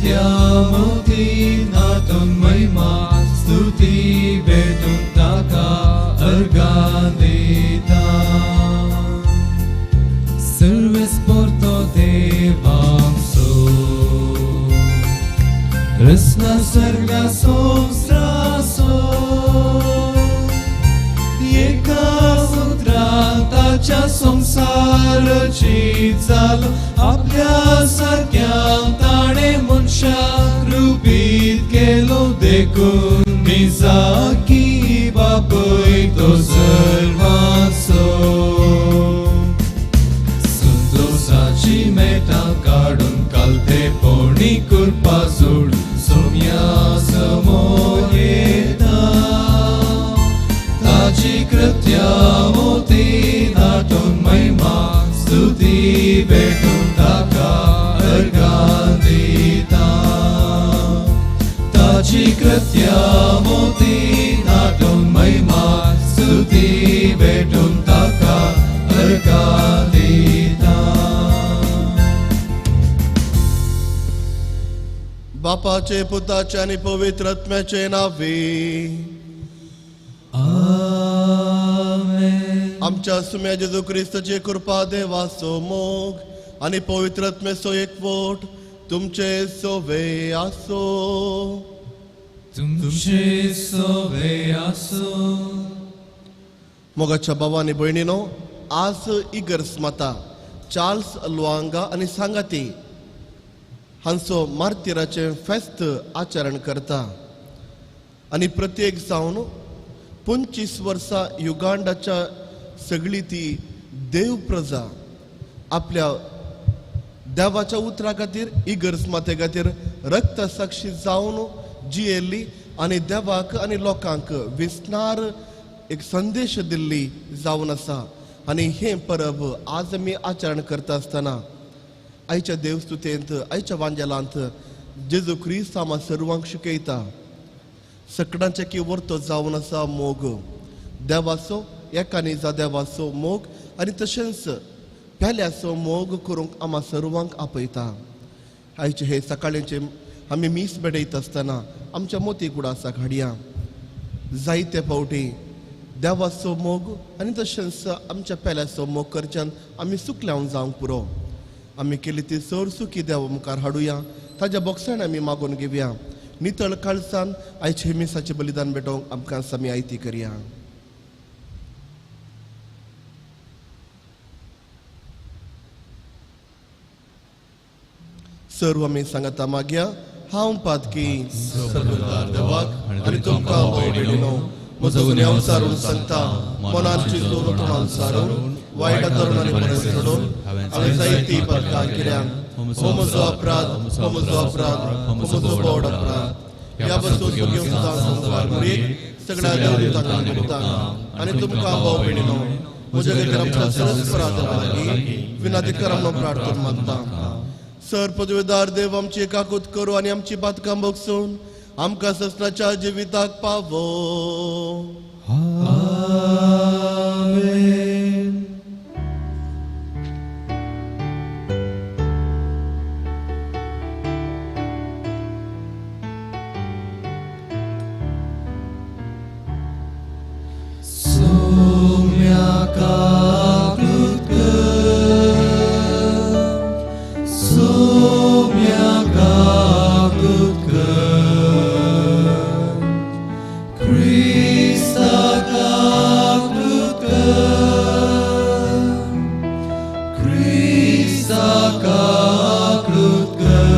कृत्या मोती नाटून महिमा स्तुती भेटून ताका अर्गां दिता. सर्वेस्पोर्तो देवांसो रसना सर्गा संस्रासो एका सूत्रान ताच्या संसाराची चाल आपल्या सारक्यान ताणें मनशाक रुपीत केलो देखून मिजाकी बापय तो सर्वांचो. संतोषाची मेटां काडून कालतेपणी करपा जोड सोम्या समोर येता. ताची कृत्या मोती नाटून महिमा स्तुती भेटून ताका अर्गां दिता. ताची कृत्या मोती नाटून महिमा स्तुती भेटून ताका अर्गां दिता. बापाचे पुताचे आनी पवित्र आत्म्याचे नावे. आमेन. आमच्या सुम्या जेजू क्रिस्ताचे कृपा देवाचो मोग आनी पवित्र आत्म्याचो एकवट तुमचे सोवे आसो. तुमचे सोवे आसो. मोगाच्या भावा आनी भयणीनो, आज इगर्स माता चार्ल्स लुआंगा आनी सांगाती हांचो मार्तिराचें फेस्त आचरण करता आनी प्रत्येक जावन 25 वर्सां युगांडाच्या सगळी ती देव प्रजा आपल्या देवाच्या उतरा खातीर इगर्ज माते खातीर रक्तसाक्षी जावन जियेल्ली आनी देवाक आनी लोकांक विसनार एक संदेश दिल्ली जावन आसा. आनी हें परब आज आमी आचरण करता आसतना आयच्या देवस्तुतेंत आयच्या वांजेलांत जेजू क्रिस्त आमा सर्वांक शिकयता. सकडांचे की वर्तो जावन आसा मोग देवाचो, एकानी जा देवाचो मोग आनी तशेंच पेल्याचो मोग करूंक आमा सर्वांक आपयता. आयचे हे सकाळचे आमी मीस भेटयता आसतना आमच्या मोती कुडासाक हाडया. जायते फावटी देवाचो मोग आनी तशेंच आमच्या पेल्याचो मोग करच्यान आमी सुकल्यावन जावंक पुरो. आमी केली ती चड सुखी देवा मुखार हाडुया, ताज्या बोगसाण आमी मागून घेवया. नितळ काळसान आयचे मिसाचें बलिदान भेटोवंक आमकां आमी आयती करया. सर्व आमी सांगता मागया. हांव पातकी सर्वदार देवाक आनी तुमकां भयणीनो म्हजो गुन्यांव सारून सांगता. मनान चिंतून तोंडान सारून वायट धरून आनी बरें सोडून हांवें जायती पातकां केल्या. हो म्हजो अपराध, हो म्हजो अपराध, हो म्हजो व्हड अपराध. ह्या पासून घेवन सदां संवसार मुरीत सगळ्या देवदूतांक आनी भक्तांक आनी तुमकां भाव भयणीनो म्हज्या खातीर आमच्या सरस्परा देवा लागीं विनाती करा म्हणून प्रार्थना मागता. सर पदवीदार देव आमची काकूत करूं आनी आमची बातकां बगसून आमकां ससनाच्या जिविताक पावो. आमेन. सोम्या काकूत कर, सोम्या काकूत कर, क्रिस्ता काकूत कर, क्रिस्ता काकूत कर,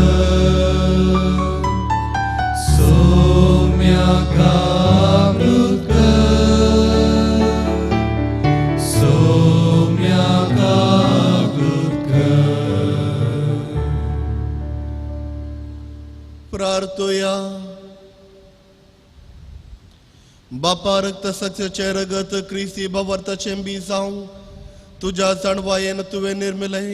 सोम्या काकूत कर, सोम्या काकूत कर. प्रार्थोया. बापा रक्तसाक्षाचें रगत क्रिस्ती भावार्थाचें बी जावं तुज्या जाणवायेन तुवें निर्मिलें.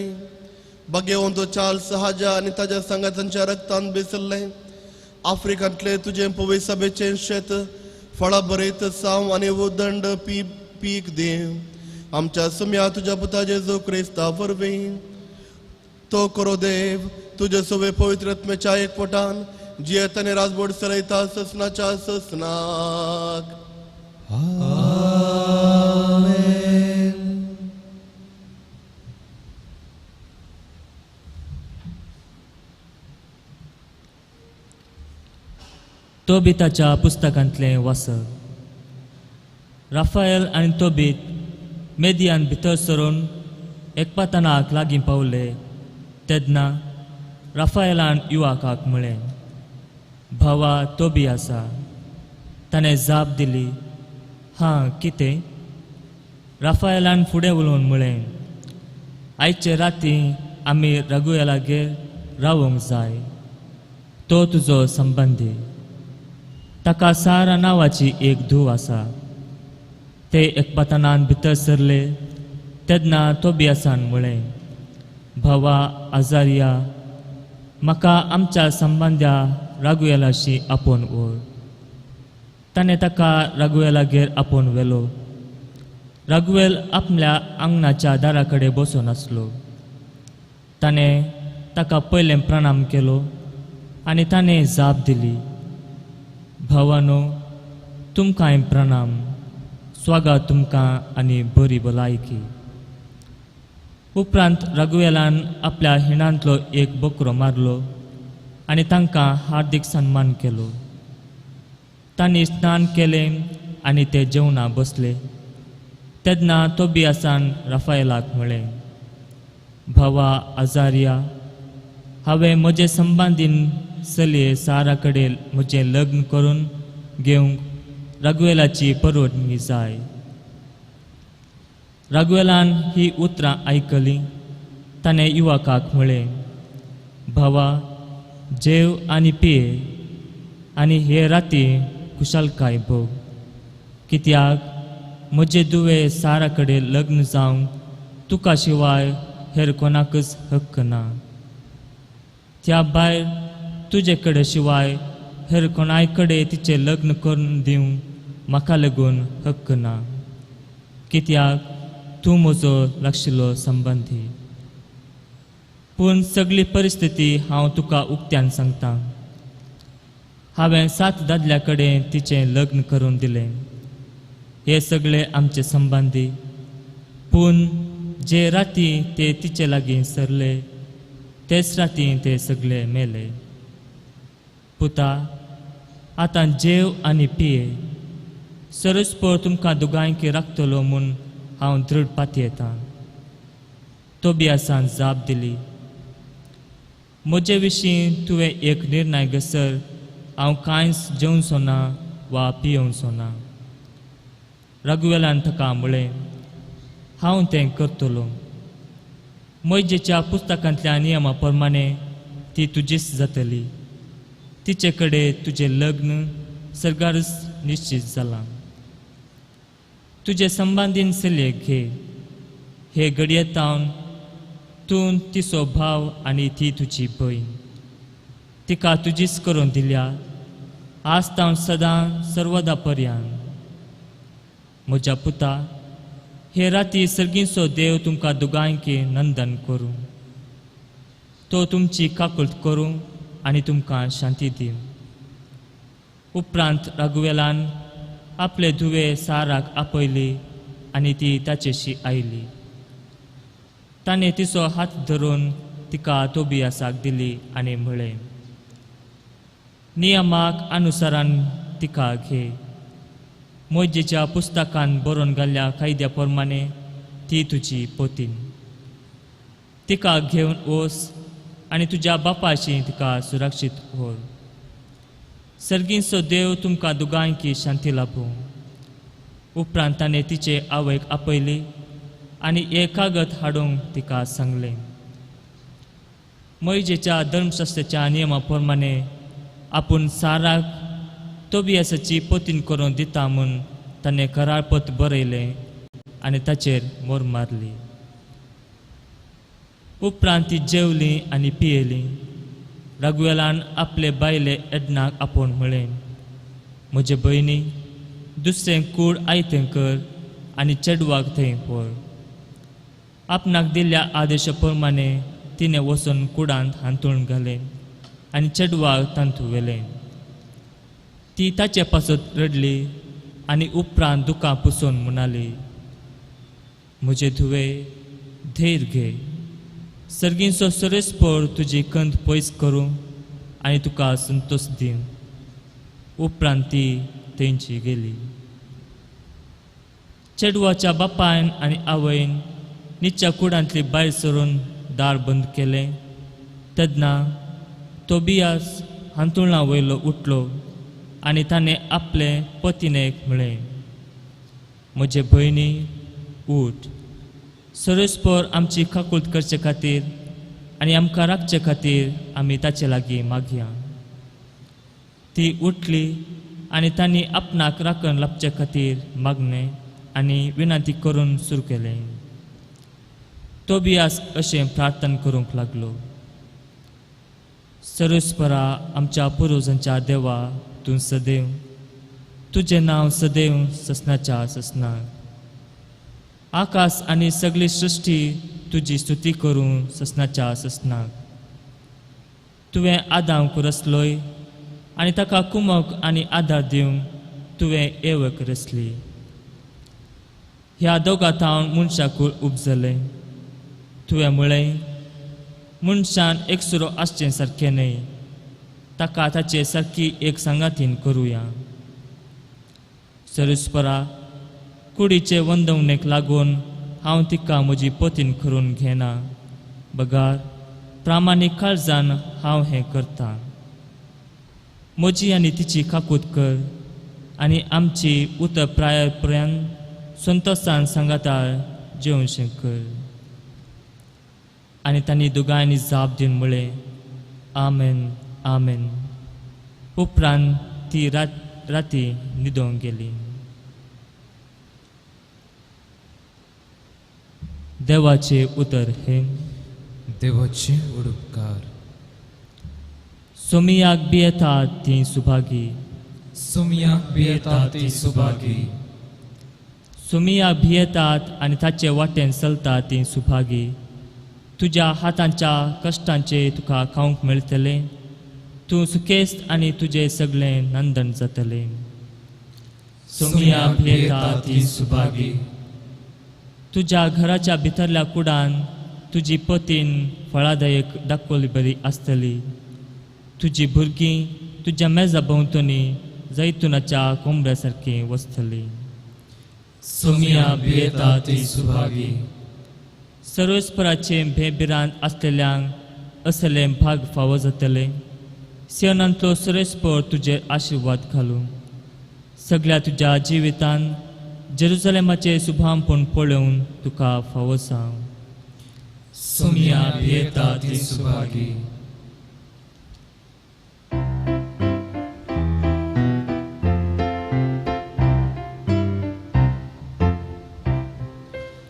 बागेवंत चार्ल्स हाजा आनी ताज्या सांगातांच्या रक्तान बेसल्लें आफ्रिकांतलें तुजें पवित्र सभेचें शेत फळां बरयत जावं आनी उदंड पीक दी. आमच्या सुम्या तुज्या पुता जेजू क्रिस्ता वरवीं. तो करो देव तुजे सवे पवित्र आत्म्याच्या एकवटान जियेत आनी राजबोड चलयता ससनाच्या ससनाक. आमेन. तोबिताच्या पुस्तकांतलें वाचप. राफायल आनी तोबीत मेदियान भितर सरून एकपातनाक लागीं पावले तेन्ना राफायलान युवाकाक म्हळें, भावा तोबी आसा. ताणें जाप दिली, हां कितें? राफायलान फुडें उलोवन म्हळें, आयचे राती आमी रघुयलागेर रावंक जाय. तो तुजो संबंदी. ताका सारा नांवाची एक धूव आसा. ते एकपातनान भितर सरले तेन्ना तोबियासान म्हळें, भावा आजारिया, म्हाका आमच्या संबंद्या रागुयलाशी आपोवन व्हर. ताणें ताका रागुयलागेर आपोवन व्हेलो. रागुएल आपल्या आंगणाच्या दारा कडेन बसून आसलो. ताणें ताका पयलें प्रणाम केलो आनी ताणें जाप दिली, भावानो तुमकांय प्रणाम, स्वागत तुमकां आनी बरी भलायकी. उपरांत रघुवेलान आपल्या हिणांतलो एक बकरो मारलो आनी तांकां हार्दीक सन्मान केलो. तांणी स्नान केलें आनी ते जेवणा बसले. तेन्ना तोबियासान राफायलाक म्हळें, भावा आजारिया, हांवें म्हजे संबंदीन चलये सारा कडेन म्हजें लग्न करून घेवंक रागुएलाची परवानगी जाय. रागुएलान ही उतरां आयकलीं. ताणें युवकाक म्हळें, भावा जेव आनी पिये आनी हे राती खुशालकाय भोग, कित्याक म्हजे दुवे सारा कडेन लग्न जावंक तुका शिवाय हेर कोणाकच हक्क ना. त्या भायर तुजे कडेन शिवाय हेर कोणाय कडेन तिचें लग्न करून दिवंक म्हाका लागून हक्क ना, कित्याक तूं म्हजो लागशिल्लो संबंदी. पूण सगळी परिस्थिती हांव तुका उक्त्यान सांगता. हांवें 7 दादल्या कडेन तिचें लग्न करून दिलें. हे सगळे आमचे संबंदी. पूण जे राती ते तिचे लागीं सरले तेच राती ते सगळे मेले. पुता, आतां जेव आनी पिये. सरस्पोर तुमकां दोगांयकी राखतलो म्हूण हांव दृढ पातयेतां. तोबियासान जाप दिली, म्हजे विशीं तुवें एक निर्णय घेसर हांव कांयच जेवचो ना वा पियेवचो ना. रघुवेलान ताका म्हळें, हांव तें करतलो. म्हजेच्या पुस्तकांतल्या नियमा प्रमाणे ती तुजीच जातली. तिचे कडेन तुजें लग्न सरकारच निश्चित जालां. तुजे संबंदीन चलयेक घे. हे घडयेतावन तूं तिचो भाव आनी ती तुजी भयण. तिका तुजीच करून दिल्या आज तावन सदां सर्वदा पर्यंत. म्हज्या पुता, हे राती सर्गींचो देव तुमकां दोगांयकी नंदन करूं. तो तुमची काकुळट करूं आनी तुमकां शांती दिवं. उपरांत राघुवेलान आपले धुवे साराक आपयली आनी ती ताचेशी आयली. ताणें तिचो हात धरून तिका तोबियासाक दिली आनी म्हळें, नियमाक अनुसरान तिका घे. मोजेच्या पुस्तकान बरोवन घाल्ल्या कायद्या प्रमाणे ती तुजी पोतीन. तिका घेवन वच आनी तुज्या बापाशी तिका सुरक्षीत व्हर. सर्गींचो देव तुमकां दोगांयकी शांती लाभूं. उपरांत ताणें तिचे आवयक आपयली आनी एक कागद हाडूंक तिका सांगलें. मोयजेच्या धर्मशास्त्राच्या नियमा प्रमाणे आपूण साराक तोबियासाची पोतीन करून दिता म्हूण ताणें करारपत्र बरयलें आनी ताचेर मोर मारली. उपरांत ती जेवली आनी पियेली. रागुएलान आपले बायले एडनाक आपोवन म्हळें, म्हजे भयणी, दुसरें कूड आयतें कर आनी चेडवाक थंय व्हर. आपणाक दिल्ल्या आदेशा प्रमाणे तिणें वचून कुडांत हांतूण घालें आनी चेडवाक तांतू व्हेलें. ती ताचे पासत रडली आनी उपरांत दुकां पुसून म्हणाली, म्हजे धुवे धैर्य घे, सर्गींचो सरेस्पोर तुजी कंद पयस करूं आनी तुका संतोश दिवं. उपरांत ती थंयची गेली. चेडवाच्या बापायन आनी आवयन निच्या कुडांतली भायर सरून दार बंद केलें. तेन्ना तोबियास हांतुळणा वयलो उठलो आनी ताणें आपले पतिनेक म्हळें, म्हजे भयणी उठ, सरेस्पोर आमची काकूत करचे खातीर आनी आमकां राखचे खातीर आमी ताचे लागीं मागया. ती उठली आनी तांणी आपणाक राखण लाबचे खातीर मागणें आनी विनंती करून सुरू केलें. तोबियास अशें प्रार्थना करूंक लागलो, सरेस्परा आमच्या पुर्वजांच्या देवा, तूं सदैव, तुजें नांव सदैव ससनाच्या ससनाक. आकाश आनी सगळी सृश्टी तुजी स्तुती करूं ससनाच्या ससनाक. तुवें आदांक रचलोय आनी ताका कुमक आनी आदार दिवंक तुवें एवक रचली. ह्या दोगां थावन मनशाकूळ उपजलें. तुवें म्हळें, मनशान एकसुरो आसचें सारकें न्हय, ताका ताचे सारकी एक सांगातीन करुया. सरेस्परा, कुडीचे वंदवणेक लागून हांव तिका म्हजी पतीन करून घेना, बगार प्रामाणीक काळजान हांव हें करतां. म्हजी आनी तिची काकूत कर आनी आमची उतर प्राय पर्यंत संतोशान सांगाता जेवशें कर. आनी तांणी दोगांयनी जाप दिवन म्हळें, आमेन आमेन. उपरांत ती राती न्हिदोंक गेली. देवाचें उतर हें. देवाचे उपकार. सोमियाक भियेतात ती सुभागी. सोमियाक भियेतात ती सुभागी. सोमियाक भियेतात आनी ताचे वाटेन चलता ती सुभागी. तुज्या हातांच्या कश्टांचे तुका खावंक मेळटलें, तूं सुखेस्त आनी तुजें सगळें नंदन जातलें. सोमियाक भियेतात ती सुभागी. तुज्या घराच्या भितरल्या कुडान तुजी पतीन फळादायक दाखोवली बरी आसतली. तुजी भुरगीं तुज्या मेजा भोंवतणी जैतुनाच्या कोंबड्या सारकीं वसतलीं. सोमिया भियेता ती सुभागी. सर्वेस्पराचे भेभिरांत आसलेल्यांक असलें भाग फावो जातलें. सियोनांतलो सर्वेस्पर तुजेर आशिर्वाद घालूं. सगळ्या तुज्या जिवितान जेरुजलेमाचें सुभामपण पळोवन तुका फावो जावं. सोमिया भियेता ती सुभागी.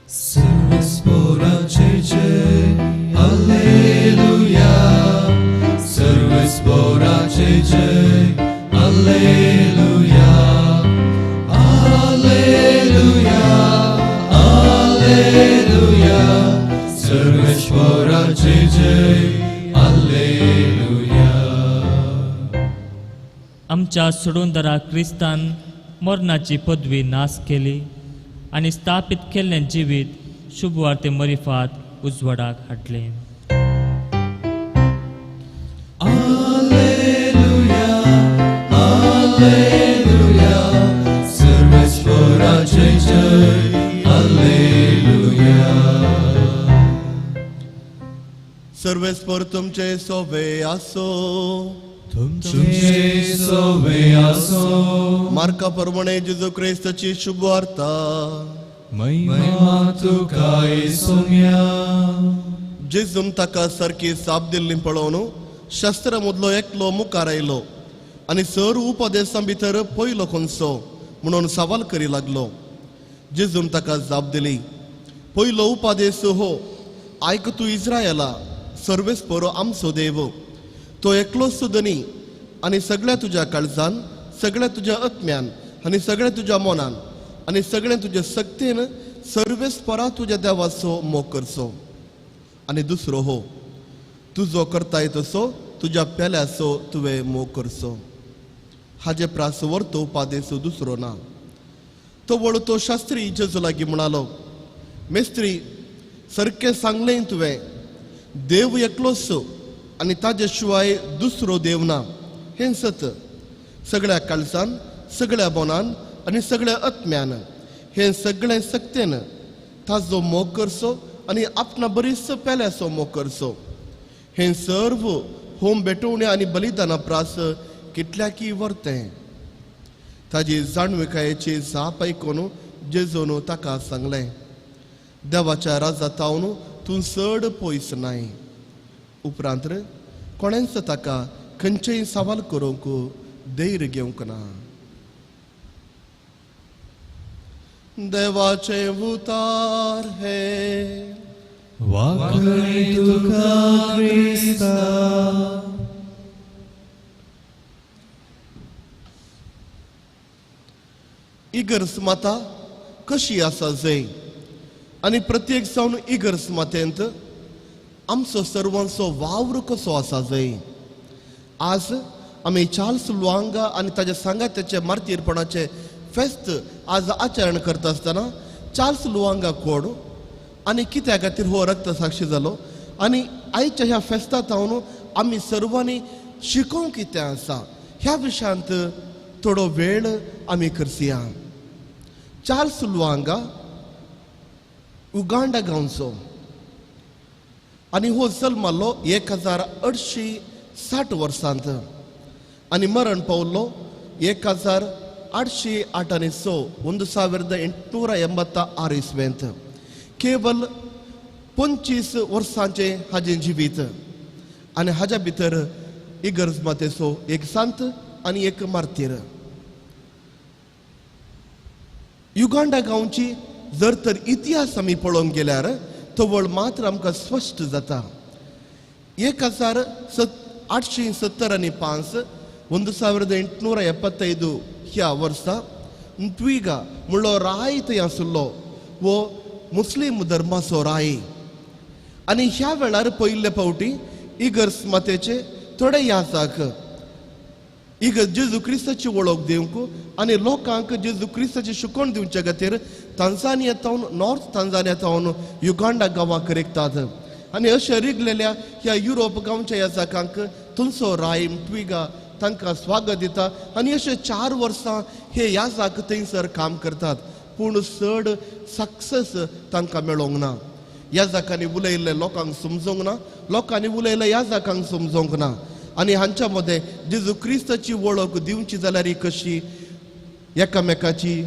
सर्वेस्पोराचे जय हालेलुया, सर्वेस्पोराचे जय हालेलुया, हालेलुया हालेलुया, सर्वेस्पोराचे जय हालेलुया. आमच्या सोडूनदारा क्रिस्तान मरणाची पदवी नाश केली आनी स्थापीत केल्लें जिवीत शुभवार्ते मरिफात उजवाडाक हाडलें. हालेलुया हालेलुया, सर्वेस्पोराचे जय हालेलुया. सर्वेस्पोर तुमचे सोवे आसो. तुमचे सोवे आसो. मार्का प्रमाणे जेजू क्रिस्ताची शुभवार्ता. महिमा तुका सोम्या. जेजून ताका सारकी साप दिल्ली पळोवन शास्त्रा मदलो एकलो मुखार आयलो आनी सर उपदेसां भितर पयलो खंयचो म्हणून सवाल करी लागलो. जेजून ताका जाप दिली, पयलो उपदेस हो, आयक तूं इस्रायला, सर्वेस्पर आमचो देव, तो एकलोच धनी आनी सगळ्या तुज्या काळजान, सगळ्या तुज्या आत्म्यान आनी सगळ्या तुज्या मनान आनी सगळ्या तुज्या शक्तीन सर्वेस्परा तुज्या देवाचो मोग करचो. आनी दुसरो हो, तुजो करताय तसो तुज्या पेल्याचो तुवें मोग करचो. हाजे प्रास वर्तो उपादेस दुसरो ना. तो वळतो शास्त्री जेजू लागीं म्हणालो, मेस्त्री सारकें सांगलें तुवें, देव एकलोच आनी ताजे शिवाय दुसरो देव ना. हें सत सगळ्या काळजान, सगळ्या बोनान आनी सगळ्या आत्म्यान हें सगळें सक्तेन ताजो मोग करचो आनी आपणा बरीच पेल्याचो मोग करचो. हें सर्व होम भेटवणे आनी बलिदाना प्रास कितल्याकी व्हरतें. ताजी जाणविकायेची जाप आयकून जेजून ताका सांगलें, देवाच्या राजा तावन तूं चड पयस नाय. उपरांत कोणेंच ताका खंयचेय सवाल करूंक धैर्य घेवंक ना. देवाचे उतार हे वाखणी तुका क्रिस्ता. इगर्ज माता कशी आसा जंय आनी प्रत्येक जावन इगर्ज मातेंत आमचो सर्वांचो वावर कसो आसा जंय. आज आमी चार्ल्स लुआंगा आनी ताज्या सांगात्याचे मार्तीरपणाचे फेस्त आज आचरण करता आसतना चार्ल्स लुआंगा कोण आनी कित्या खातीर हो रक्तसाक्षी जालो आनी आयच्या ह्या फेस्ता जावन आमी सर्वांनी शिकोवंक कितें आसा ह्या विशयांत थोडो वेळ आमी करसया. चार्ल्स लुआंगा उगांडा गांवचो आनी हो जल्माल्लो 1860 वर्सांत आनी मरण पावल्लो 1808 1886 इस्वेंत. केवल 25 वर्सांचें हाजें जिवीत आनी हाज्या भितर इगर्ज मातेचो एक सांत आनी एक मार्तीर. युगांडा गांवची जर तर इतिहास आमी पळोवंक गेल्यार तवळ मात्र आमकां स्पश्ट जाता. 1875 1875 ह्या वर्सा ntwiga म्हणलो राय थंय आसलो वो मुस्लीम धर्माचो राय आनी ह्या वेळार पयले फावटी इगर्ज मातेचे थोडे याजाक इगर्ज जेजू क्रिस्ताची वळख दिवंक आनी लोकांक जेजू क्रिस्ताची शिकवण दिवचे खातीर तांजानिया तावन नॉर्थ तांजानिया तावन युगांडा गांवाक रिगतात आनी अशें रिगलेल्या ह्या युरोप गांवच्या याजाकांक थंयचो राय ntwiga तांकां स्वागत दिता आनी अशें 4 वर्सां हे याजाक थंयसर काम करतात. पूण चड सक्सेस तांकां मेळोंक ना. याजाकांनी उलयल्ले लोकांक समजोंक ना, लोकांनी उलयल्ले याजाकांक समजोंक ना आनी हांच्या मदें जेजू क्रिस्ताची वळख दिवची जाल्यार कशी एकामेकाची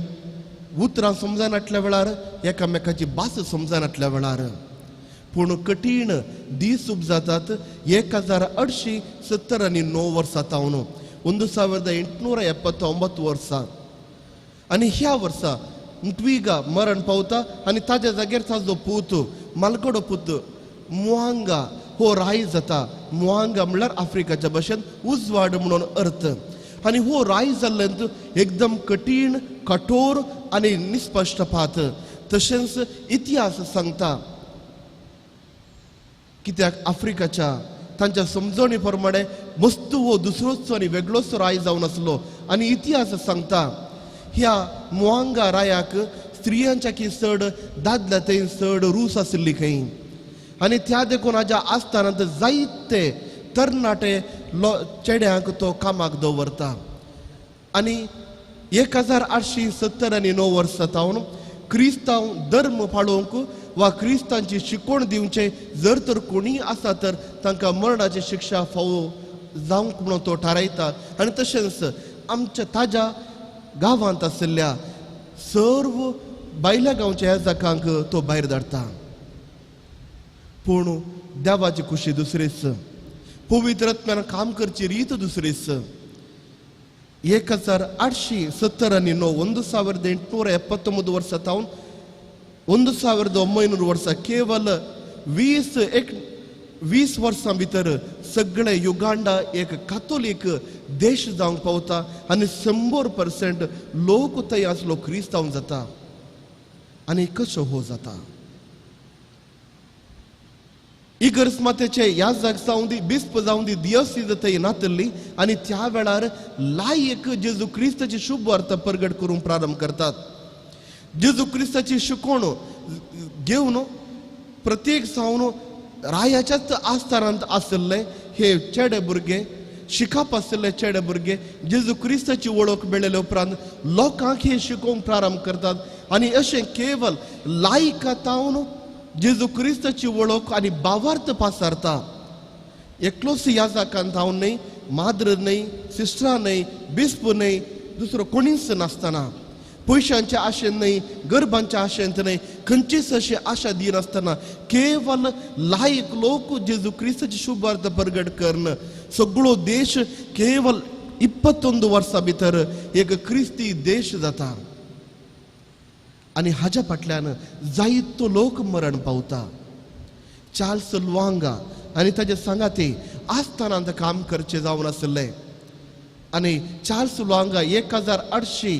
उतरां समजनातल्या वेळार, एकामेकाची भास समजनातल्या वेळार. पूण कठीण दीस जातात 1879 वर्सां तावन 1879 वर्सां आनी ह्या वर्सा ntwiga मरण पावता आनी ताज्या जाग्यार ताजो पूत मालगडो पूत मुआंगा हो राय जाता. मुआंगा म्हणल्यार आफ्रिकाच्या भाशेन उजवाड म्हणून अर्थ आनी हो राय जाल्ल्यान एकदम कठीण, कठोर आनी निस्पश्टपात. तशेंच इतिहास सांगता कित्याक आफ्रिकाच्या तांच्या समजवणी प्रमाणे मस्तू हो दुसरोच आनी वेगळोच राय जावन आसलो आनी इतिहास सांगता ह्या मुआंगा रायाक स्त्रियांच्या की चड दादल्या थंय चड रूस आशिल्ली खंय आनी त्या देखून हाज्या आस्थानांत जायते तरणाटे चेड्यांक तो कामाक दवरता आनी 1879 वर्सां तावन क्रिस्तांव धर्म पाळोवंक वा क्रिस्तांची शिकवण दिवचे जर तर कोणीय आसा तर तांकां मरणाची शिक्षा फावो जावंक म्हणून तो थारायता आनी तशेंच आमच्या ताज्या गांवांत आशिल्ल्या सर्व भायल्या गांवच्या याजाकांक तो भायर धाडटा. पूण देवाची खुशी दुसरीच, पवित्र आत्म्यान काम करची रीत दुसरीच. 1879 1879 वर्सां तावन 1900 वर्सां केवल 20 वर्सां भितर सगळे युगांडा एक कातोलीक देश जावंक पावता आनी 100% लोक थंय आसलो क्रिस्तांव जाता. आनी कसो हो जाता? इगर्ज मातेचे याजक जावं दी, बिस्प जावं दी, दियोसीज थंय नातल्ली आनी त्या वेळार लायक जेजू क्रिस्ताची शुभ वार्ता परगट करूंक प्रारंभ करतात. जेजू क्रिस्ताची शिकवण घेवन प्रत्येक जावन रायाच्याच आस्थानांत आशिल्ले हे चेडे भुरगे, शिकप आशिल्ले चेडे भुरगे जेजू क्रिस्ताची वळख मेळ्ळे उपरांत लोकांक हे शिकोवंक प्रारंभ करतात. आनी अशें केवल लायका तावन जेजू क्रिस्ताची वळख आनी भावार्थ पासारता. एकलोच याजकान धांवन न्हय, माद्र न्हय, सिस्टरां न्हय, बिस्प न्हय, दुसरो कोणीच नासतना, पयशांच्या आशेन न्हय, गरबांच्या आशेंत न्हय, खंयचीच अशी आशा दिनासतना केवल लायक लोक जेजू क्रिस्ताची शुभ वार्ता परगट करून सगळो देश केवल 21 वर्सां भितर एक क्रिस्ती देश जाता. आनी हाज्या फाटल्यान जायतो लोक मरण पावता. चार्ल्स लुआंगा आनी ताजे सांगाती आस्थानांत काम करचें जावन आशिल्लें. आनी चार्ल्स लुआंगा 1800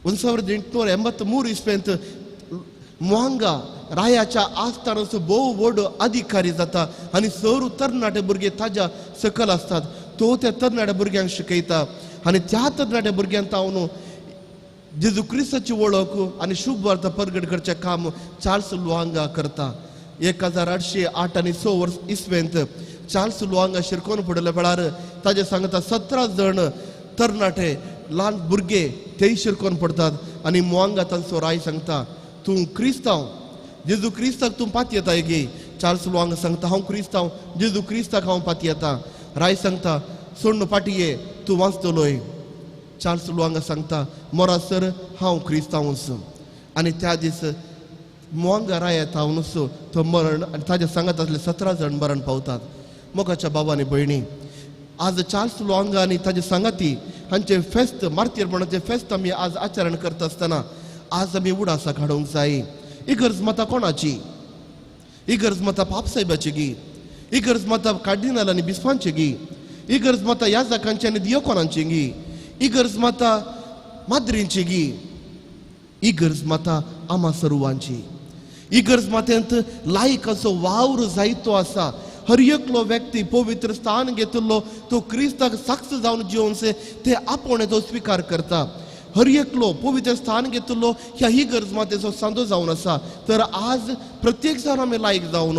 1883 इस्वेंत मुआंगा रायाच्या आस्थानाचो भोव व्हड अधिकारी जाता आनी सर्व तरणाटे भुरगे ताज्या सकल आसतात. तो त्या तरणाट्या भुरग्यांक शिकयता आनी त्या तरणाट्या भुरग्यांक तावन जेजू क्रिस्ताची वळख आनी शुभ वार्ता परगट करचें काम चार्ल्स लुआंगा करता. 1808 आनी 6 वर्स इस्वेंत चार्ल्स लुआंगा शिरकोन पडल्या वेळार ताजे सांगता 17 जण तरणाटे ल्हान भुरगे तेय शिरकोन पडतात. आनी मुआंगा तांचो राय सांगता, तूं क्रिस्तांव, जेजू क्रिस्ताक तूं पातयेताय गे. चार्ल्स लुआंगा सांगता, हांव क्रिस्तांव, जेजू क्रिस्ताक हांव पातयेता. राय सांगता, सोडून फाटी ये, तूं वाचतलोय. चार्ल्स लुआंगा सांगता, मोरासर हांव क्रिस्तांवच. आनी त्या दीस मुआंगा राया तावनूच तो मरण आनी ताज्या सांगात आसले 17 जण मरण पावतात. मोगाच्या बाबा आनी भयणी, आज चार्ल्स लुआंगा आनी ताजे सांगाती हांचे फेस्त, मार्तीरपणाचें फेस्त आमी आज आचरण करता आसतना आज आमी उडासा काडूंक जाय. इगर्ज माता कोणाची? इगर्ज माता पापसाहेबाची गी? इगर्ज माता कार्डिनाल आनी बिस्पांची गी? इगर्ज माता याजकांची आनी दियोकोनांची गी? इगर्ज माता माद्रींची गी? इगर्ज माता आमा सर्वांची. इगर्ज मातेंत लायकाचो वावर जायतो आसा. हर एकलो व्यक्ती पवित्र स्थान घेतिल्लो तो क्रिस्ताक साक्ष जावन जिवनसे ते आपोवणें तो स्विकार करता. हर एकलो पवित्र स्थान घेतिल्लो ह्या इगर्ज मातेचो सांदो जावन आसा. तर आज प्रत्येक जाण आमी लायक जावन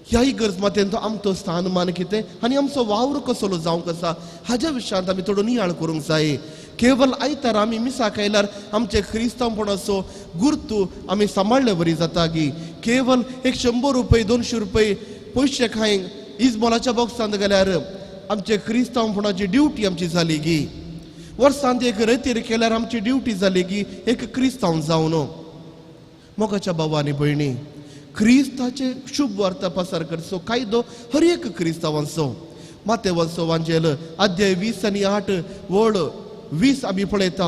ह्या इगर्ज मातेन तो आमचो स्थानमान कितें आनी आमचो वावर कसलो जावंक आसा हाज्या विशयांत आमी थोडो नियाळ करूंक जाय. केवल आयतार आमी मिसाक आयल्यार आमचे क्रिस्तांवपणाचो गुर्तू आमी सांबाळ्ळे वरी जाता गी? केवल एक 100 रुपये 200 रुपये पयशे खायंक इजमोलाच्या बॉक्सांत गेल्यार आमचे क्रिस्तांवपणाची ड्युटी आमची जाली गी? वर्सांत एक रेतीर केल्यार आमची ड्युटी जाली गी एक क्रिस्तांव जावन? मोगाच्या बाबा आनी भयणी, क्रिस्ताचे शुभ वार्ता पसार करचो कायदो हर एक क्रिस्तांवांचो. मातेवांचो वांजेल अध्याय 20 आनी 8 वळ 20 आमी पळयता.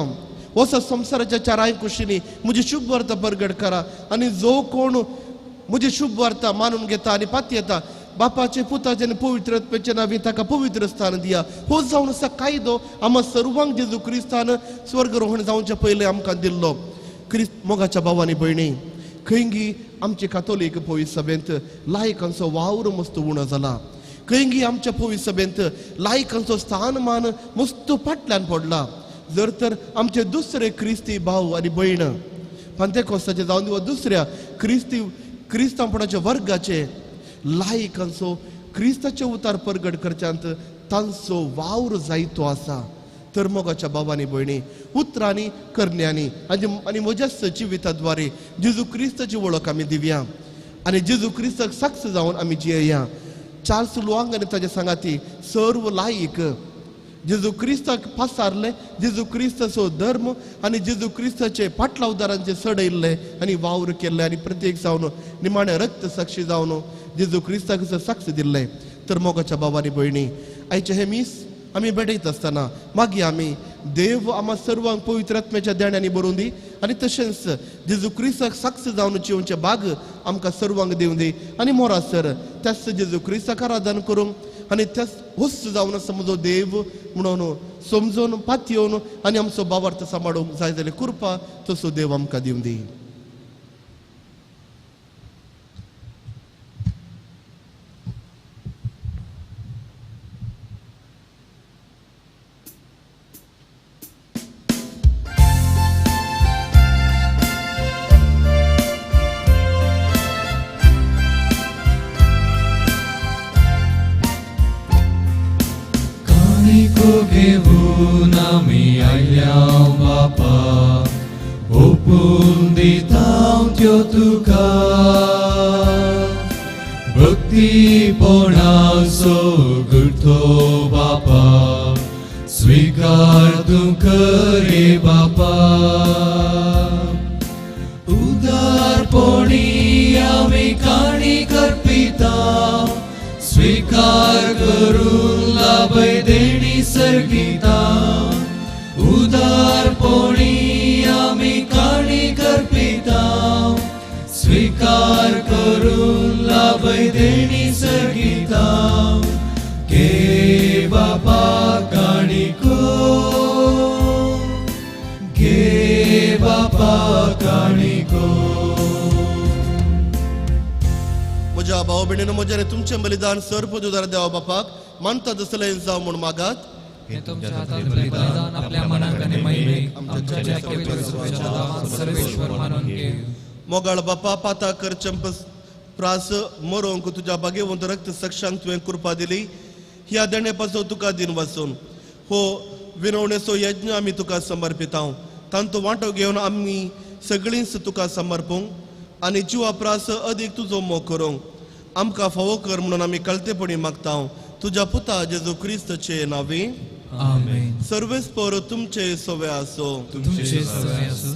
वसा संवसाराच्या चाराय कुशींनी म्हजी शुभ वार्ता परगट करा आनी जो कोण म्हजी शुभ वार्ता मानून घेता आनी पातयेता बापाचे पुताचे आनी पवित्र आत्म्याचे नांवी ताका पवित्र स्थान दिया. हो जावन आसा कायदो आमा सर्वांक जेजू क्रिस्तान स्वर्गरोहण जावचे पयलें आमकां दिल्लो. क्रिस्त मोगाच्या भावा आनी भयणी, खंयगी आमचे कातोलीक पवित्र सभेंत लायकांचो वावर मस्त उणो जाला. खंयगी आमच्या पवित्र सभेंत लायकांचो स्थानमान मस्त फाटल्यान पडला. जर तर आमचे दुसरे क्रिस्ती भाव आनी भयण पांतेकोस्ताचे जावन वा दुसऱ्या क्रिस्ती क्रिस्तांवपणाच्या वर्गाचे लायकांचो क्रिस्ताचे उतार परगट करच्यांत तांचो वावर जायतो आसा. तर मोगाच्या बाबांनी भयणी, उतरांनी करण्यांनी आनी म्हज्या जिविताद्वारे जेजू क्रिस्ताची वळख आमी दिवया आनी जेजू क्रिस्ताक साक्ष जावन आमी जियेया. चार्ल्स लुआंग आनी ताजे सांगाती सर्व लायक जेजू क्रिस्ताक पासारले, जेजू क्रिस्ताचो धर्म आनी जेजू क्रिस्ताचे पाटलावदारांचे सडयल्ले आनी वावर केल्ले आनी प्रत्येक जावन निमाणे रक्त साक्षी जावन जेजू क्रिस्ताक साक्ष दिल्ले. तर मोगाच्या बाबांनी भयणी, आयचे हे मीस आमी भेटयत आसतना मागीर आमी देव आमा सर्वांक पवित्र आत्म्याच्या देण्यांनी बरोवन दी आनी तशेंच जेजू क्रिस्ताक साक्ष जावन जिवचे भाग आमकां सर्वांक दिवं दी आनी मोरासर त्याच जेजू क्रिस्ताक आराधन करूंक आनी त्याच होस्त जावन आसा म्हजो देव म्हणून समजून पातयेवन आनी आमचो बाबार्थ सांबाळूंक जाय जाल्यार कृपा तसो देव आमकां दिवं दी. काणिको घेवन आमी आयल्या बापा, ओपून दिता त्यो तुका. भक्तीपणाचो गुरथो बापा, स्वीकार तूं करे बापा. उदारपणी आमी काणी करपिता, स्वीकार करून लाभय देणी सर्गिता. उदारपणी आमी काणी करपिता, स्वीकार करून लाभय देणी सर्गिता. घे बापा काणिको, घे बापा काणिको. म्हज्या भाव भयणीनो, म्हजें आनी तुमचें बलिदान सर पदुदार देवा बापाक मानता तसलें जावं म्हूण मागात. हे तुमच्या हातांतलें बलिदान आपल्या मनाक आनी महिमेक आमच्या पवित्र सभेच्या नांवान सर्वेश्वर मानून घे. मोगाळ बापा, पाता करचें प्रास मरोंक तुज्या बागेवंत रक्त सक्षांक तुवें कृपा दिली. ह्या देणे पासून तुका दिन वाचून हो विनवणेचो यज्ञ आमी तुका समर्पिता. तांचो वांटो घेवन आमी सगळींच तुका समर्पूंक आनी जिवा प्रास अदीक तुजो मोग करूंक आमकां फावो कर म्हणून आमी कळतेपणी मागता तुज्या पुता जेजू क्रिस्तचे नांवी. आमेन. सर्वेस्पर तुमचे सवे आसो. तुमचे सवे आसो.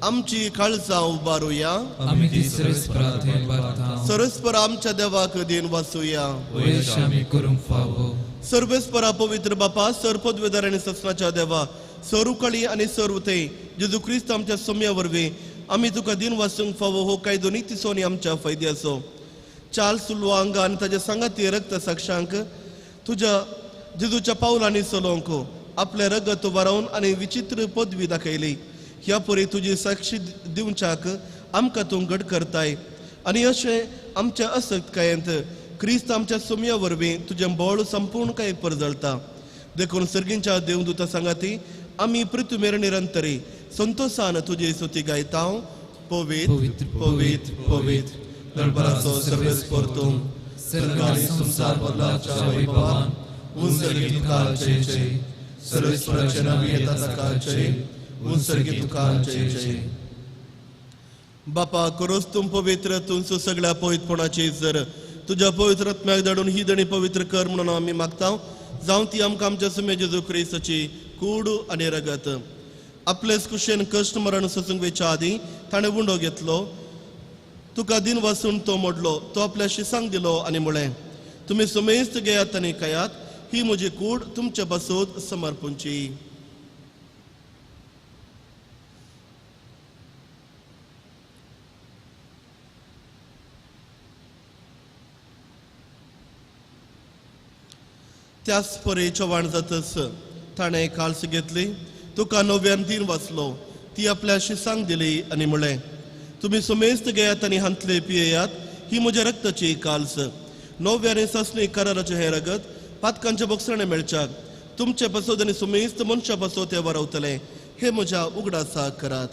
आमची काळजां उबारुया. आमी ती सर्वेस्पराक उबारता. सर्वेस्पर आमच्या देवाक दिन वाचुया. वयश आमी करूंक फावो. सर्वेस्परा पवित्र बापा, सर पदवेदार आनी ससनाच्या देवा, सर उकळी आनी सर उते जेजू क्रिस्त आमच्या सोम्या वरवीं आमी तुका दिन वाचूंक फावो हो कायदो नितीचो आनी आमच्या फायद्याचो. चार्ल्स लुआंगा आनी ताच्या सांगाती रक्त साक्षांक तुज्या जेजूच्या पावलांनी चलोवंक आपलें रगत वारोवन आनी विचित्र पदवी दाखयली. ह्या परी तुजी साक्षी दिवच्याक आमकां तूं घट करताय आनी अशें आमच्या असक्तकायेंत क्रिस्त आमच्या सोम्या वरवीं तुजें बळ संपूर्ण काय परजळता. देखून सर्गींच्या देवदूता सांगाती आमी पृथ्वीर निरंतरी संतोषान तुजी स्तुती गायता. पवित्र पवित्र पवित्र दरबाराचो सर्वेस्पर तूं, सर्ग आनी संवसार बदलाच्या वैभवान उंचगी तुका जय जय. सर्वेस्पराचे नांव येता ताका जय, उंचगी तुका जय जय. बापा, करोच तूं पवित्र तुमचो सगळ्या पवित्रपणाची जर तुज्या पवित्र आत्म्याक धाडून ही दणी पवित्र कर म्हणून आमी मागता. जावं ती आमकां आमच्या सुम्या जेजू क्रिस्ताची कूड आनी रगत. आपलेच कुशेन कश्ट मरण सोसूंक वेच्या आदीं ताणें उंडो घेतलो, तुका दिन वाचून तो मोडलो, तो आपल्या शिसांक दिलो आनी म्हळें, तुमी सुमेस्त घेयात आनी खायात, ही म्हजी कूड तुमचे पासून समर्पूंची. त्याच परी चव्हाण जातच ताणें काळस घेतली, तुका नव्यान दिन वाचलो, ती आपल्या शिसांक दिली आनी म्हळें, तुमी सुमेस्त घेयात आनी हांतले पियेयात, ही म्हज्या रक्ताची काल्स. नव्या आनी सासणी कराराचें हें रगत पातकांच्या बोगसणें मेळच्याक तुमचे पासत आनी सुमेस्त मनशा पासत तें वारवतलें. हे म्हज्या उगडासाक करात.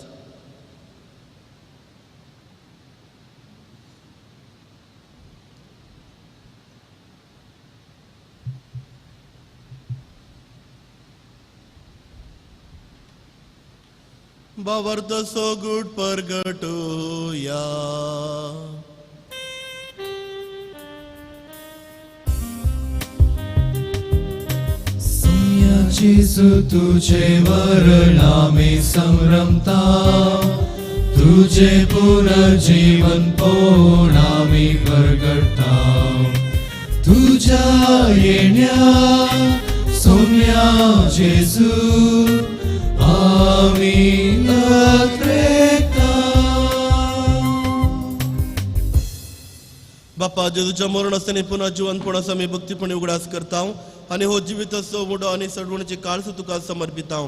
भावार्थाचो गूट परगटुया. सोम्या जेजू तुझे मरण आमी संभ्रमता, तुझे पुनर्जीवन पोण आमी परगटता. तुझ्या येण्या सोम्या जेजू आमी अत्रेता. बापा, जेजूच्या मरण आसतना पुन्हा जिवंतपणाचो आमी भक्तीपणी उगडास करता आनी हो जिविताचो मुडो आनी सडवणीची काळस तुका समर्पिता.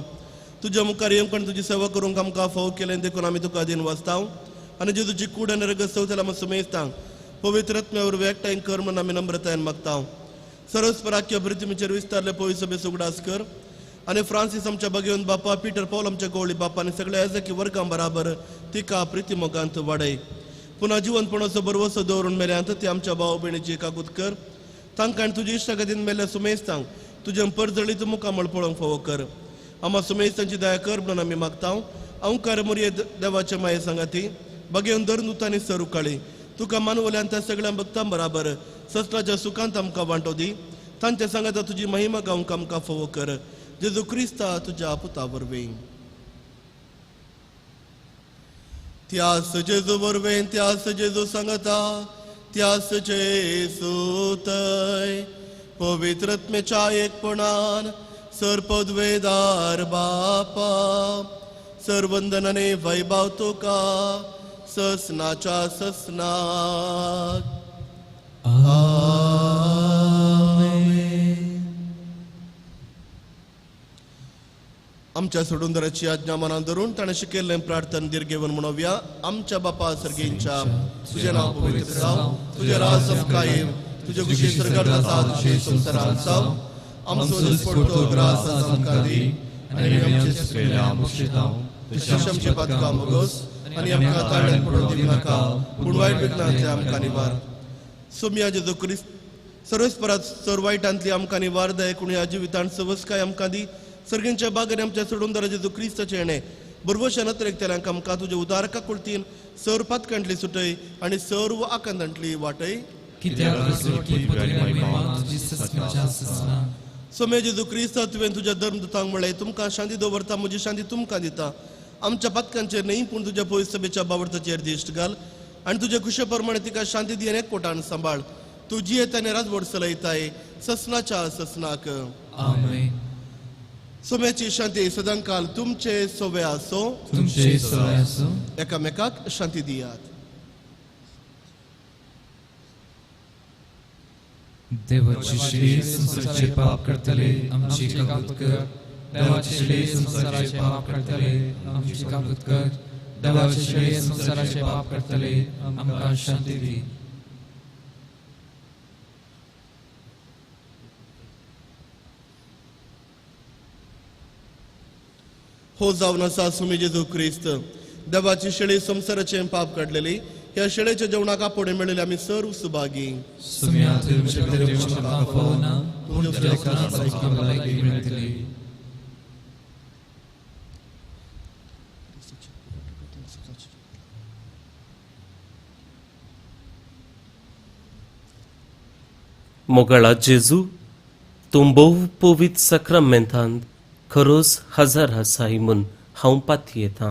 तुज्या मुखार येवंक आनी तुजी सेवा करूंक आमकां फावो केलें देखून आमी तुका दिन वाचता आनी जेजूची कूड आनी रगत सवतेला आमी सुमेजता. पवित्र आत्म्या वरवीं एकठांय कर म्हूण आमी नम्रतायेन मागता. सरस्पराख्य पृथ्वीचेर विस्तारले पवित्र सभेचो उगडास कर आनी फ्रांसीस आमच्या बगेवन बापा, पीटर पॉल आमच्या गोवळी बापा आनी सगळ्या एजकी वर्गां बराबर तिका प्रिती मोगांत वाडय. पुन्हा जिवंतपणाचो बरवसो दवरून मेल्यांत ती आमच्या भाव भयणीची काकूत कर. तांकां आनी तुजी इश्टागतीन मेल्ल्या सुमेस्तांक तुजें परजळीत मुखामळ पळोवंक फावो कर. आमा सुमेस्तांची दया कर म्हणून आमी मागता. अंकार मोरये देवाचे माये सांगाती बगेवन धरून नुतानी सर उकाळी तुका मानवल्यान त्या सगळ्या भक्तां बराबर ससनाच्या सुखांत आमकां वांटो दी. तांच्या सांगाता तुजी महिमा गावंक आमकां फावो कर. जेजू क्रिस्ता तुज्या पुता वरवीं. त्यास जेजू वरवीं त्यास जेजू सांगता त्यास जेजू तय पवित्रत्मेच्या एकपणान सर्पद्वेदार बापा सर्वंदनाने वैभव तुका ससनाच्या ससनाक. आमेन. आमच्या सोडूनदाराची आज्ञा मनात धरून ताणें शिकयल्लें प्रार्थन दीर्घेवन म्हणोवया. आमच्या बापा सर्गींच्या तुजें नांव पवित्र जावं, तुजें राज आमकां येवं, तुजें खुशी स्वर्गार जाता तशें संवसारांत जावं. आमचो दिसपडटो ग्रास आज आमकां दी आनी आमचे चुकयल्या मुक्षितांव तशें आमचे पातकां मोगोस आनी आमकां ताळ्यान पडोवंक दिवं नाका, पूण वायट विघ्नांतले आमकां निवार. सोम्या जेजू क्रिस्त सर्वेस्परात सर वायटांतली आमकां निवार दय कोण ह्या जिवितांत सवसकाय आमकां दी. सर्गींच्या बागांनी आमच्या सोडूनदारा जेजू क्रिस्ताचें येणें बरवशान अत्रेकतल्यांक आमकां तुजे उदारका कुळतीन सर पातकांतली सुटय आनी सर्व आकांतांतली वाटय. सोम्या जेजू क्रिस्ता तुवें तुज्या धर्मदूतांक म्हळें तुमकां शांती दवरता, म्हजी शांती तुमकां दिता. आमच्या पातकांचेर न्हय पूण तुज्या पयस सभेच्या बावडताचेर दिश्ट घाल आनी तुज्या खुशे प्रमाणे तिका शांती दी आनी एकवटान सांबाळ. तूं जियेत आनी राजवट चलयताय ससनाच्या ससनाक. आमेन. सोम्याची शांती सदांकाल तुमचे सोवे आसो. तुमचे सोवे आसो. एकामेकाक शांती दियात. देवाची श्री संसाराचे पाप करतले आमची काबूत कर. देवाची श्री संसाराचे पाप करतले आमची काबूत कर. देवाची श्री संसाराचे पाप करतले आमकां शांती दी. हो जावन आसा सुमी जेजू क्रिस्त देवाची शेळी संवसाराचें पाप काडलेली. ह्या शेळेच्या जेवणाक आपोवणें मेळिल्ले आमी सर्व सुभागी. मोगाळा जेजू, तूं भोव पवित्र साक्रामेंतांत खरोच हजार आसाय म्हूण हांव पातयेतां.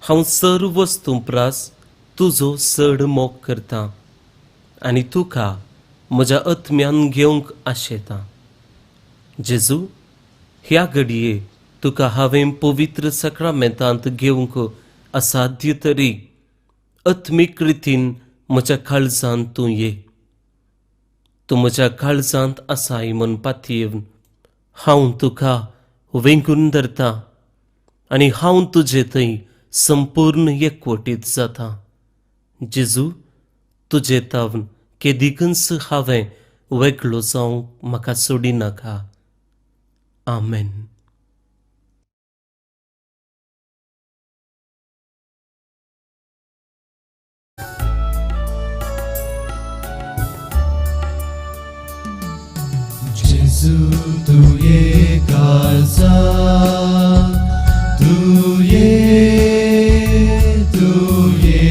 हांव सर्व वस्तूं प्रास तुजो चड मोग करता आनी तुका म्हज्या आत्म्यान घेवंक आशेता. जेजू, ह्या घडये तुका हांवें पवित्र साक्रामेंतांत घेवंक असाध्य तरी आत्मीक रितीन म्हज्या काळजांत तूं ये. तूं म्हज्या काळजांत आसाय म्हूण पातयेवन हांव तुका वेंगून धरता आनी हांव तुजे थंय संपूर्ण एकवटीत जाता. जेजू, तुजे तावन केदिकूच हांवें वेगळो जावंक म्हाका सोडिनाका. आमेन. जेजू तुये काळजा तुये तुये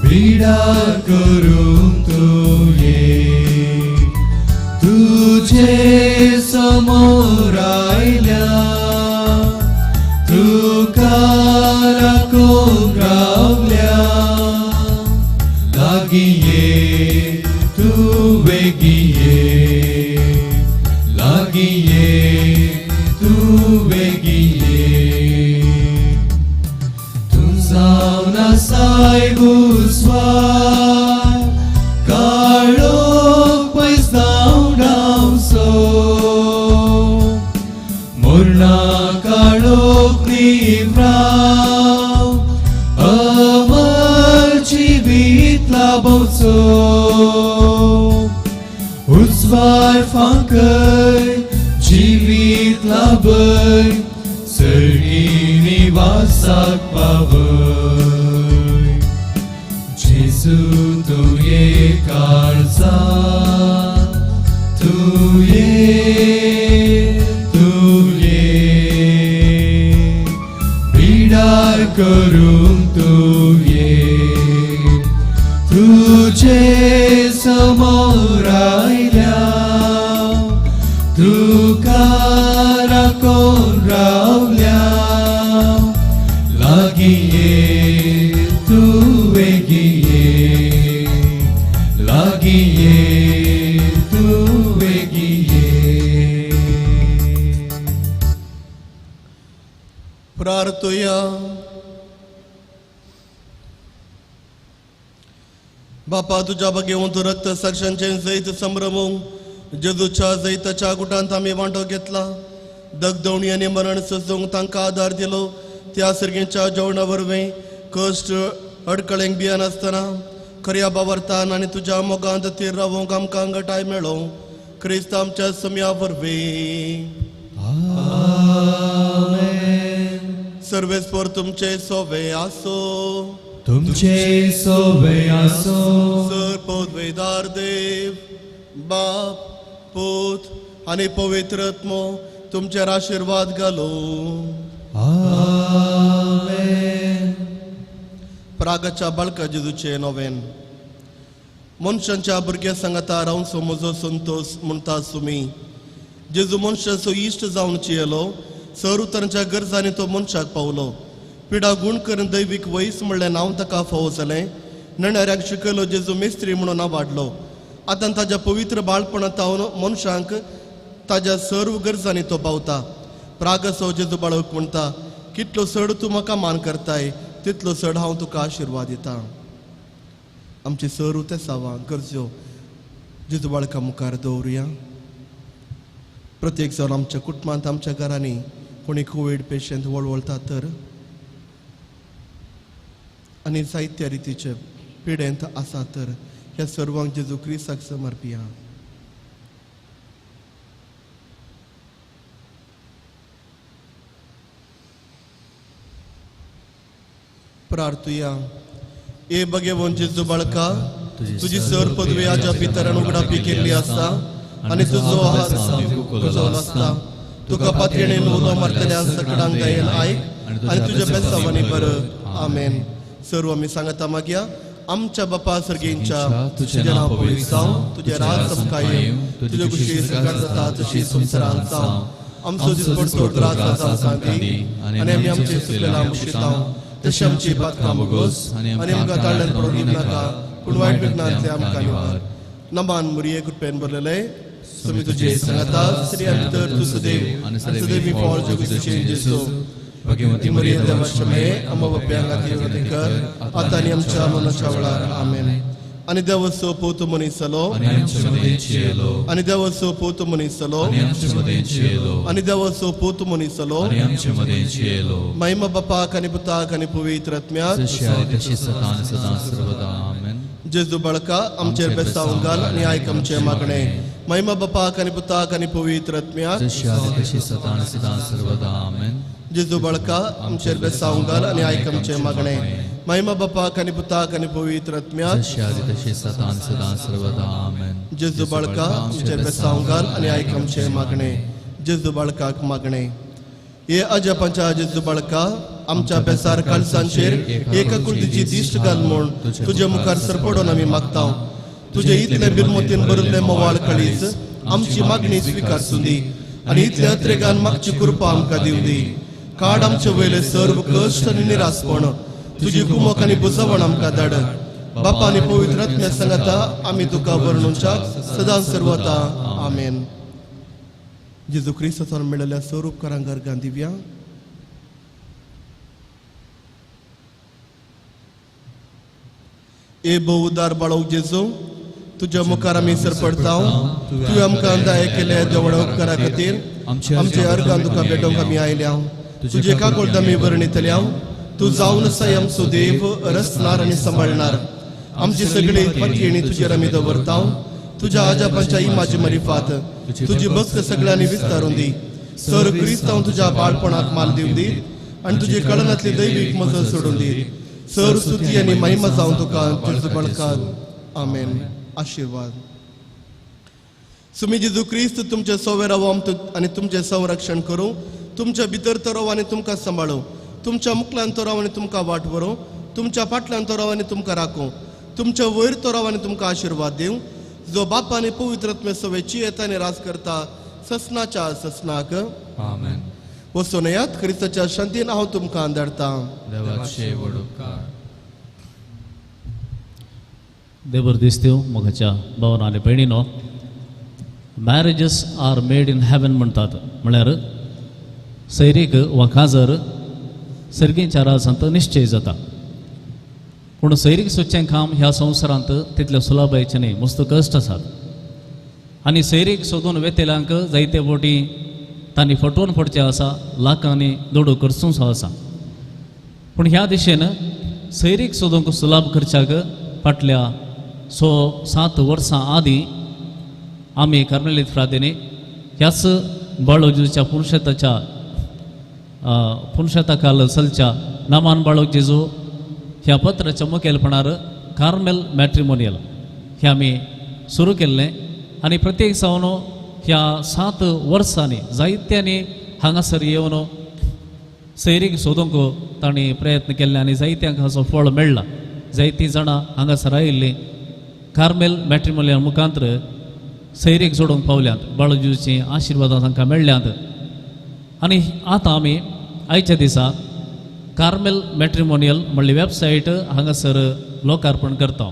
बिडा करून तुये तुझे समोर आयल्या तुका राखूंक रावल्या. लागीं ये तूं वेगीं ये, लागीं ये तूं वेगीं ये. तूं जावन आसाय उजवाड काळोख पयस धांवडावचो. मोरना काळोख निव्राव अमर जिवीत लाभोवचो. उजवाड फांकय जिवीत लाभय सर्गी निवासाक पावय. जेजू तुये काळजा तूं ये, तूं ये, बिडार करूंक तूं ये. तुझे समोर आयल्या, तुका राखून रावल्या. लागीं ये, तूं वेगीं ये, लागीं ये, तूं वेगीं ये. प्रार्थुया. बापा, तुझ्या भगेवंत रक्त साक्षांचे जैत संभ्रमूंक जेजूच्या जैताच्या गुटांत आमी वांटो घेतला. दगदवणी आनी मरण सोसूंक तांकां आदार दिलो. त्या सर्गेच्या जेवणा वरवीं कश्ट अडकळेंक भियेनासतना खऱ्या बावरतान आनी तुज्या मोगांत थीर रावूंक आमकां घटाय मेळो. क्रिस्त आमच्या सम्या वरवीं. आमेन. सर्वेस्पर तुमचे सोवे आसो. तुमचे सोवे आसो. सर पदवेदार देव बाप पूत आनी पवित्र आत्मो तुमचेर आशिर्वाद घालो. आमेन. प्रागाच्या बाळका जेजूचे नोवेन. मनशांच्या भुरग्या सांगाता रावचो म्हजो संतोस म्हणटा सुमी. जेजू मनशाचो इश्ट जावन चियेलो. सर उतरांच्या गरजांनी तो मनशाक पावलो. पिडा गुण करून दैवीक वयस म्हणलें नांव ताका फावो जालें. नेणाऱ्याक शिकयलो जेजू मेस्त्री म्हणून वाडलो. आतां ताज्या पवित्र बाळपणांत मनशांक ताज्या सर्व गरजांनी तो पावता. प्रागसो जेजू बाळक म्हणटा, कितलो चड तूं म्हाका मान करताय तितलो चड हांव तुका आशिर्वाद दिता. आमची सर तेसावां गरज्यो जेजू बाळका मुखार दवरुया. प्रत्येक जावन आमच्या कुटुंबांत आमच्या घरांनी कोणी कोवीड पेशंट वळवळटा तर आनी जायत्या रितीचे पिडेंत आसा तर ह्या सर्वांक जेजू क्रिस्ताक समर्पिया. प्रार्थुया. ए भगेवन जेजू बाळका, तुजी सर पदवी आज्या पितरान उगडापी केल्ली आसा आनी तुजो हात तुजो आसता. तुका पातयेणेन उलो मारतल्या सकडांक दयेन आयक आनी तुज्या बेसावांनी बर. आमेन. सर्व आमी सांगता मागया. आमच्या बापा सर्गींच्या, तुजें नांव पवित्र जावं, तुजें राज आमकां येवं, तुजे कुशी सरकार जाता तशी संवसारांत जावं. आमचो दिसपडतो ग्रास आज आमकां दी आनी आमी आमचे चुकलेल्या मुशितांव तशी आमची पातकां भोगोस आनी आमकां ताळ्यान पडूंक दिवनाका, पूण वायट विघ्नांतले आमकां निवार. नमान मुरये कृपेन भरलेले, सुमी तुजे सांगाता, स्त्रियां भितर तूं सदैव आनी सदैवी फळ जगूचे जेजू. भगवती मरिये देवाच्या माये, आम्हा बाप्यांक खातीर विनंती कर, आतां आनी आमच्या मरणाच्या वेळार. आमेन. आनी देवाचो पूत मनीस जालो, आनी आमचे मदें जियेलो. आनी देवाचो पूत मनीस जालो, आनी आमचे मदें जियेलो. आनी देवाचो पूत मनीस जालो, आनी आमचे मदें जियेलो. महिमा बापाक आनी पुताक आनी पवित्र आत्म्याक, जशी आदी तशी सदां आनी सदां सर्वदा. आमेन. जेजू बाळका, आमचेर बेसांव घाल आनी आयक आमचें मागणें. महिमा बापाक आनी पुताक आनी पवित्र आत्म्याक, जशी आदी तशी सदां आनी सदां सर्वदा. आमेन. जेजू बाळका, आमचेर बेसांव घाल आनी आयक आमचें मागणें. महिमा बापाक आनी पुताक आनी पवित्र आत्म्याक, जशी आदी तशी सदां आनी सदां सर्वदा. आमेन. जेजू बाळका, आमचेर बेसांव घाल आनी आयक आमचें मागणें. जेजू बाळकाक मागणें. हे अजापांच्या जेजू बाळका, आमच्या बेसार काळसांचेर एका कुर्तीची दिश्ट घाल म्हूण तुजे मुखार सरपडून आमी मागता. तुजे इतले बिरमोतीन भरिल्ले मोवाळ काळीज आमची मागणी स्विकारसूं दी आनी इतल्या अत्रेगान मागची कृपा आमकां दिवं दी. काड आमचे वयले सर्व कश्ट आनी निरासपण, तुजी कुमक आनी बुजवण आमकां धाड. बापा आनी पवित्र आत्म्या सांगाता आमी तुका वर्णुच्या सदां सर्वता. आमेन. जेजू क्रिस्तान मेळिल्ल्या स्वरूपकारांक अर्गां दिवया. ए बहुदार बाळोव जेजू, तुज्या मुखार आमी सरपडता. तुवें आमकां दया केल्या देवळा उपकारा खातीर आमचे अर्गां तुका भेटोवंक आमी आयल्या. तुजे काकोळद आमी वर्णितल्या. तूं जावन आसाय आमचो देव, रचणार आनी सांबाळणार. आमची सगळी पातयेणी तुजेर आमी दवरता. तुज्या आजापांच्या इमाजी मरिफात तुजी भक्त सगळ्यांनी विस्तारून दी. सर क्रिस्तांव तुज्या बाळपणाक माल दिवं दी आनी तुजी कळनांतली दैवीक मजत सोडून दी. सर स्तुती आनी महिमा जावं तुका तुजो बळकात. आमेन. आशिर्वाद. सुमी जेजू क्रिस्त तुमचे सोवे रावो आनी तुमचें संरक्षण करूं, तुमच्या भितर तो राव आनी तुमकां सांबाळूं, तुमच्या मुखल्यान तो राव आनी तुमकां वाट व्हरूं, तुमच्या फाटल्यान तो राव आनी तुमकां राखूं, तुमच्या वयर तो राव आनी तुमकां आशिर्वाद दिवं, जो बाप आनी पवित्र आत्मे सवेची येता आनी राज करता ससनाच्या ससनाक. आमेन. वचून येयात, क्रिस्ताच्या शांतीन हांव तुमकां धाडटां. देवाचे व्हड उपकार. देवर दिसत्यो मोगाच्या भावन आनी भयणीनो, marriages are made in heaven म्हणटात, म्हळ्यार सैरीक वा काजर सर्गींच्या राजांत निश्चय जाता. पूण सैरीक सोदचें काम ह्या संवसारांत तितलें सुलभायेचें न्ही, मस्त कश्ट आसात. आनी सैरीक सोदून वेतेल्यांक जायते फावटी तांणी फटोवन पडचें आसा, लाखांनी दुडू खर्चूंचो आसा. पूण ह्या दिशेन सैरीक सोदूंक सुलभ करच्याक फाटल्या 6-7 वर्सां आदीं आमी कार्मेलीत फ्रादेनी ह्याच बाळो जेजूच्या पुरुषार्थाखाल चलच्या नामान बाळो जेजू ह्या पत्राच्या मुखेलपणार कार्मेल मॅट्रिमोनियल हें आमी सुरू केल्लें. आनी प्रत्येक जावन ह्या 7 वर्सांनी जायत्यांनी हांगासर येवन सैरीक सोदूंक तांणी प्रयत्न केल्ले आनी जायत्यांक हाचो फळ मेळ्ळा. जायतीं जाणां हांगासर आयिल्लीं कार्मेल मॅट्रिमोनियल मुखांत्र सैरीक जोडूंक पावल्यांत, बाळो जेजूचीं आशिर्वादां तांकां मेळ्ळ्यांत. आनी आतां आमी आयच्या दिसा कार्मेल मॅट्रिमोनियल म्हणली वेबसायट हांगासर लोकार्पण करता.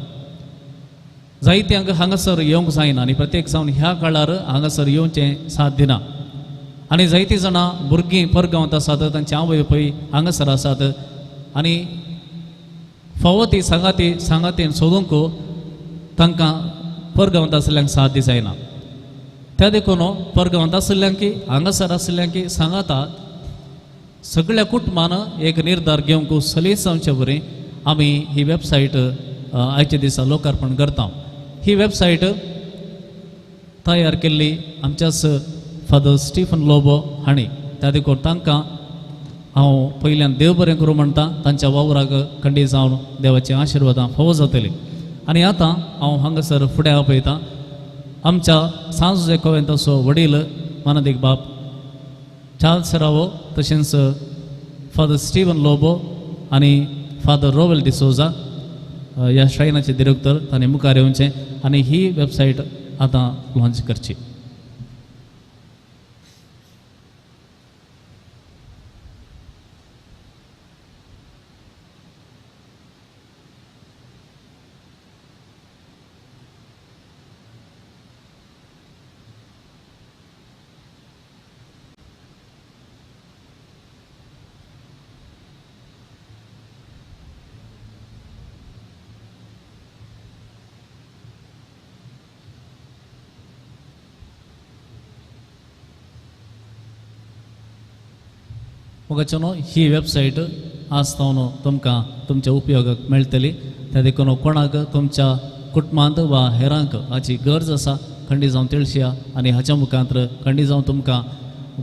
जायत्यांक हांगासर येवंक जायना आनी प्रत्येक जावन ह्या काळार हांगासर येवचें साथ दिना. आनी जायतीं जाणां भुरगीं परगांवांत आसात, तांचे आवय पय हांगासर आसात आनी फावो ती सांगाती सांगातीन सोदूंक तांकां परगांवांत आशिल्ल्यांक साथ दी जायना. त्या देखून परगांवांत आशिल्ल्यांक हांगासर आशिल्ल्यांक सांगाता सगळ्या कुटुंबान एक निर्धार घेवंक सलीस जावचे बरी आमी ही वेबसायट आयच्या दिसा लोकार्पण करता. ही वेबसायट तयार केल्ली आमच्याच फादर स्टीफन लोबो हांणी. त्या देखून तांकां हांव पयल्यान देव बरें करूं म्हणटा, तांच्या वावराक खंडीत जावन देवाची आशिर्वादां फावो जातली. आनी आतां हांव हांगासर फुडें आपयतां आमच्या सांज जुझे कोवेंताचो वडील मानादीक बाप चार्ल्स रावो, तशेंच फादर स्टीवन लोबो आनी फादर रोवेल डिसोजा ह्या श्रायनाचे डिरेक्टर तांणी मुखार येवचें आनी ही वेबसायट आतां लॉन्च करची. मोगाचेनो ही वेबसायट आज तावन तुमकां तुमच्या उपयोगाक मेळटली. त्या देखून कोणाक तुमच्या कुटुंबांत वा हेरांक हाची गरज आसा खंडी जावन तिळशिया आनी हाच्या मुखांत्र खंडी जावन तुमकां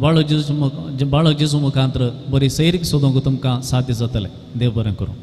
बाळो जेजू मुखांत्र बरी सैरीक सोदूंक तुमकां साध्य जातलें. देव बरें करूं.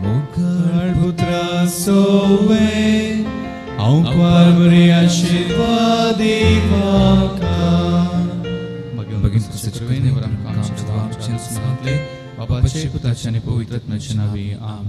मुखाळ पुत्रा सोवे आंकवार बरे आशिर्वाद देवाका. भगिनी तुझे कृपेने वर आमकां आमच्या देवा, आमच्या स्मरणांतले बाबाचे पुताचे आनी पवित्र आत्म्याचे नांवी आमेन.